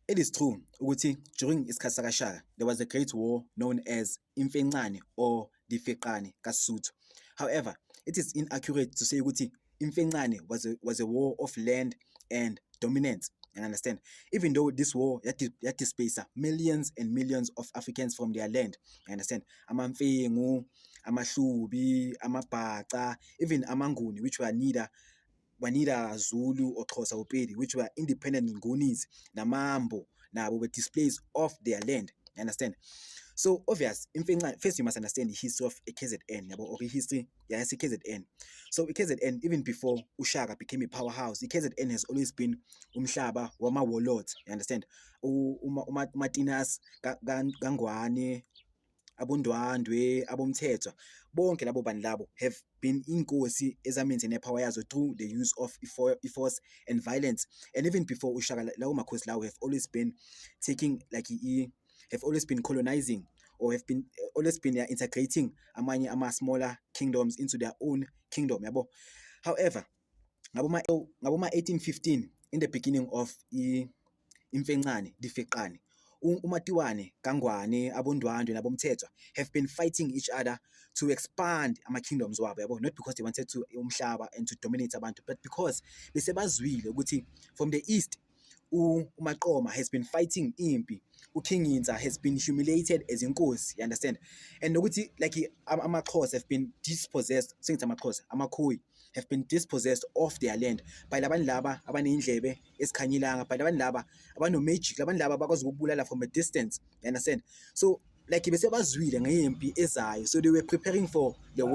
It is true ukuthi during isikhathi sakaShaka there was a great war known as Imfenqane or Difeqane kaSuthu. However, it is inaccurate to say ukuthi Imfenqane was a war of land and dominance. You understand? Even though this war had displaced millions and millions of Africans from their land. You understand? Amamfengu, Amahlubi, Amabhaca, even Amanguni, which were neither Zulu or Xhosa or Pedi, which were independent Ngonis, Namambo, nabo were displaced off their land. You understand? So obvious, first you must understand the history of a KZN, or the history, yeah, it's a KZN. So a KZN, even before Ushaka became a powerhouse, the KZN has always been umhlaba wama warlords. You understand? Matinas, Gangwane, Abondwandwe, Abomthethwa, bonke labo bantu labo have been inkosi ezamaintaine power yazo through the use of force and violence. And even before Ushaka, lawo makhosi lawo have always been taking have always been colonizing or have been always been integrating ama smaller kingdoms into their own kingdom, yabo. However, ngaboma 1815, in the beginning of Imfenqane Difeqane, uMatiwane, Gangwane, Abondwandwe nabomthethwa have been fighting each other to expand ama kingdoms wabo, yabo, not because they wanted to umhlaba and to dominate abantu, but because besebazwile ukuthi from the east uMaqoma has been fighting impi, uKing Yinza has been humiliated as inkosi, you understand? And nokuthi like amaXhosa have been dispossessed, since amaKhoyi have been dispossessed of their land by labantu laba abanendlebe esikhanyilanga, by labantu laba abano-magic, labantu laba bakwazi ukubulala from a distance, you understand? So like besebazwile ngeyimpi ezayo, so they were preparing for the war.